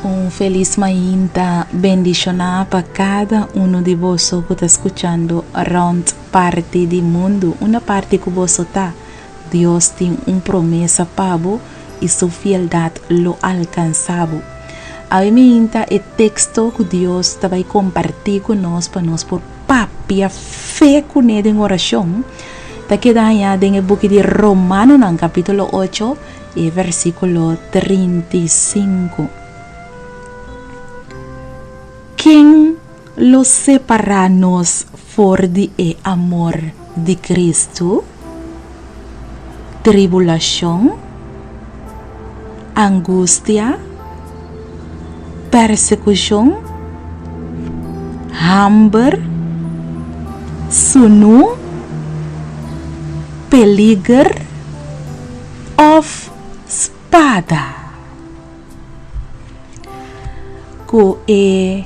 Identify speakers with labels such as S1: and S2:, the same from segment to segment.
S1: Un felis mainta bendishoná pa kada unu di boso ku ta skuchando rònt parti di mundu. Unda parti ku boso ta, Dios tin un promesa pa bo i su fieldat lo alkansá bo. Awe mainta e teksto ku Dios ta bai kompartí ku nos pa nos por papia fe kuné den orashon ta keda hañá den e buki di Romanonan kapítulo ocho E versíkulo 35. Ken lo separá nos for di e amor di Kristu? Tribulashon, angustia, persekushon, hamber, sunú, peliger? Òf spada. Ku e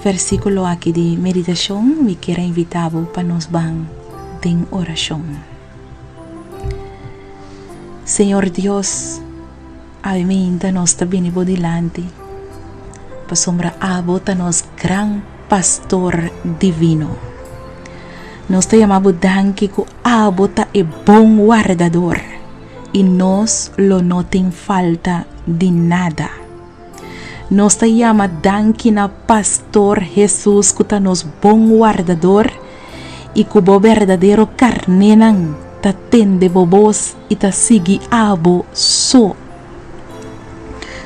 S1: versíkulo aki di meditashon mi kier a invitá bo pa nos ban den orashon. Señor Dios, awe mainta nos ta bini bo dilanti pasobra abo ta nos gran Pastor Divino. Nos ta yama bo danki ku abo ta e bon wardador i nos lo no tin falta di nada. Nos ta yama danki na Pastor Hesus ku ta nos bon wardador i ku bo berdadero karnénan ta tende bo bos i ta sigui abo so.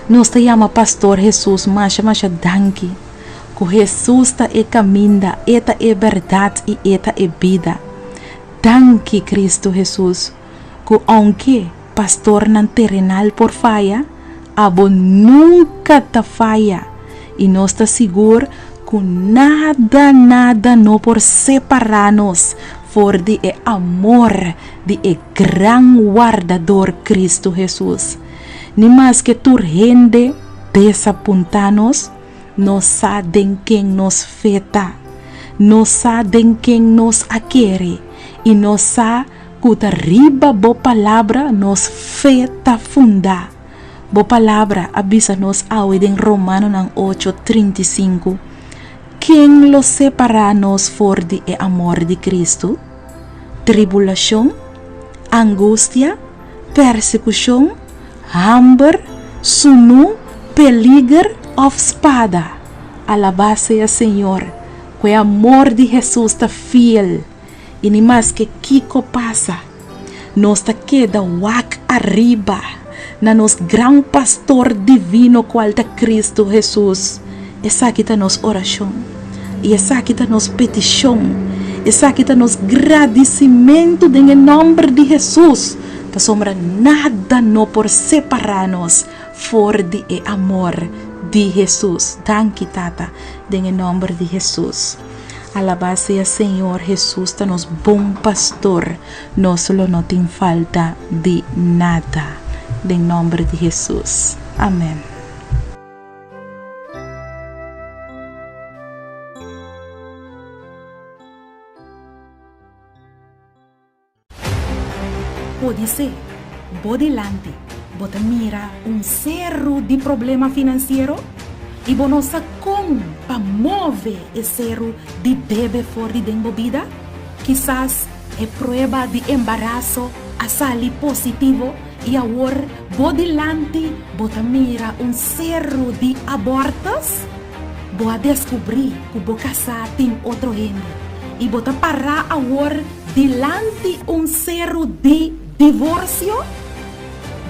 S1: Nos ta yama Pastor Hesus masha masha danki ku Hesus ta e kaminda, e ta e bèrdat i e ta e bida. Danki Kristu Hesus ku ounke pastornan terenal por faya, abo nunka ta faya i nos ta sigur ku nada nada no por separá nos for di e amor di e Gran Wardador Kristu Hesus. Ni maske tur hende desapuntá nos, nos sa den ken nos fe ta. Nos sa den ken nos a kere i nos sa ku ta riba bo Palabra nos fe ta fundá. Bo Palabra a bisa nos awe den Romanonan ocho, 35, Ken lo separá nos for di e amor di Kristu? Tribulashon, angustia, persekushon, hamber, sunú, peliger òf spada? Alabá sea Señor, ku e amor di Hesus ta fiel i ni maske kiko pasa, nos ta keda wak ariba na nos Gran Pastor Divino kual ta Kristu Hesus. Esaki ta nos orashon i esaki ta nos petishon, esaki ta nos gradisimentu den e nòmber di Hesus, pasobra nada no por separá nos for di e amor di Hesus. Danki, Tata, den e nòmber di Hesus. Alabá sea Señor, Hesus ta nos bon pastor, nos lo no tin falta di nada. Den nòmber di Hesus. Amèn.
S2: Podisé bo dilanti bo ta mira un seru di problema finansiero i bo no sa kon pa move e seru di debe for di den bo bida. Kisas e prueba di embaraso a sali positivo i awor bo dilanti bo ta mira un seru di abortus. Bo a deskubrí ku bo kasá tin otro hende i bo ta pará awor dilanti un seru di divorsio?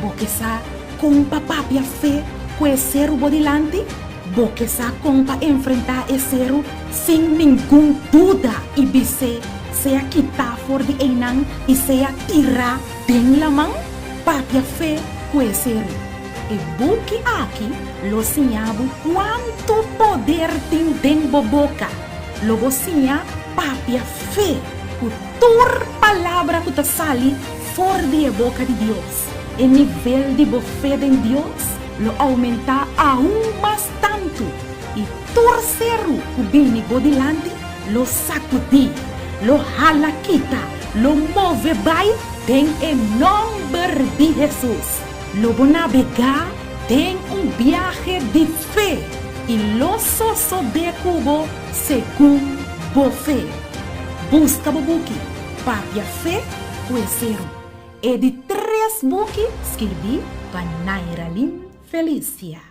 S2: Bo ke sa kon pa papia fe ku e seru bo dilanti? Bo ke sa kon pa enfrentá e seru sin ningun duda i bis'é sea kitá for di einan i sea tirá den laman? Papia fe ku e seru. E buki aki lo siña bo kuantu poder tin den bo boka. Lo bo siña papia fe ku tur palabra ku ta sali for di e boka di Dios. E nivel di bo fe den Dios lo oumentá aun mas tantu, i tur seru ku bini bo dilanti lo sakudí, lo hala kita, lo move bai den e nòmber di Hesus. Lo bo nabegá den un. un biahe di fe i lo sosodé ku bo segun bo fe. Buska bo buki Papia Fe ku e Seru, e di tres buki skirbí pa Nairalyn Felicia.